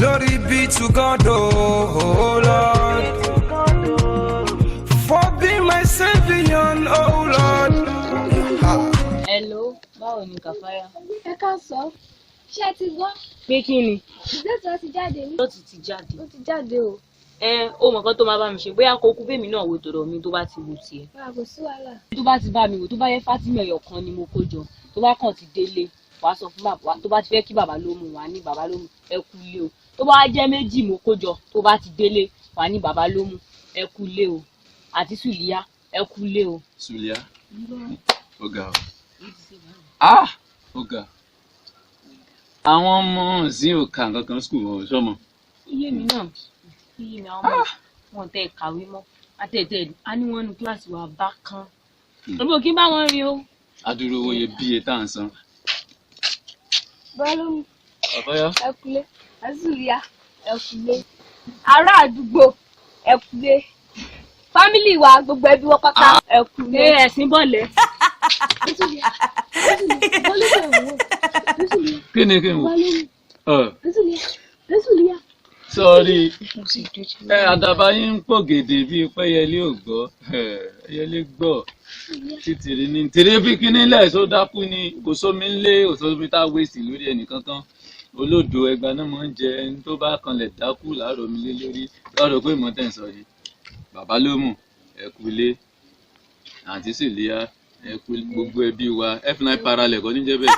Glory be to God, oh Lord, for being my savior, oh Lord. Hello, báwo ni, Kàfáyà? Ẹ ká sọ, ṣé ẹ ti gbọ́? Pé kí ni? Result wa ti jáde ní. Ó ti jáde. Ó ti jáde o. Ẹ ó mọ̀ nǹkan tó máa bá mi ṣe, bóyá kó kú bèmí náà wo tọ̀dọ̀ mi tó bá ti wò tiẹ̀. Báà, kò sí wàhálà. Tó bá ti bá mi wò, tó bá yẹ Fátímọ̀ ẹyọ kan ni mo kó jọ, tó bá kàn ti délé, wàá sọ fún bàbá tó bá ti fẹ́ kí bàbá ló mú wàá ní bàbá ló mú, ẹ kú ilé o. Tó bá jẹ́ méjì mo kó jọ, tó bá ti délé, wàá ní bàbá ló mú, ẹ kú ilé o. Àti Sùlíyá, ẹ kú ilé o. Sùlíà, ó ga o, ah, ó ga. Àwọn ọmọ ìsìn ò ka nǹkan kan school wọn ò sọmọ. Iye mi náà, iye mi, àwọn ọmọ wọn tẹ kàwé mọ́ àtẹ̀tẹ̀ á ní wọn nu kíláàsì wa bá kan. Èmi ò kí ń bá wọn rin o. Adúrú owó iyebíye tá à ń san. Bọ́lá ló mú. Àbáyá. Ẹ kúlé, Azúlíà, ẹ kúlé, ará àdúgbò, ẹ kúlé, family wa, gbogbo ẹbí wọn pátá, ẹ kúlé. Ẹ ẹ̀sìn bọ̀lẹ̀. Azúlíà, Azúlíà, bọ́lá ló mú, Azúlíà. Kí ni kí n wò? Bọ́lá ló mú. Ọ. Azúlíà, Azúlíà. Sọrí ẹ, àdàbà yín ń pò gèdè bíi pẹ́yẹlé ò gbọ́, ẹyẹlé gbọ́ títìrì ní tìrì bí kíní lẹ̀ só dákú ni. Kò sómi ńlé, kò sómi tá a wéṣì lórí ẹnìkankan. Olódo ẹgba náà máa ń jẹ ẹni tó bá kanlẹ̀ dákú láàárọ̀ mi lé lórí lọ́rọ̀ pé ìmọ̀ tẹ̀ ń sọ yìí. Bàbá ló mú, ẹ kú ilé. Àǹtí Sìlíyà, ẹ kú gbogbo ẹbí wa. F9 paralẹ̀ kọ́ níjẹ́ bẹ́ẹ̀.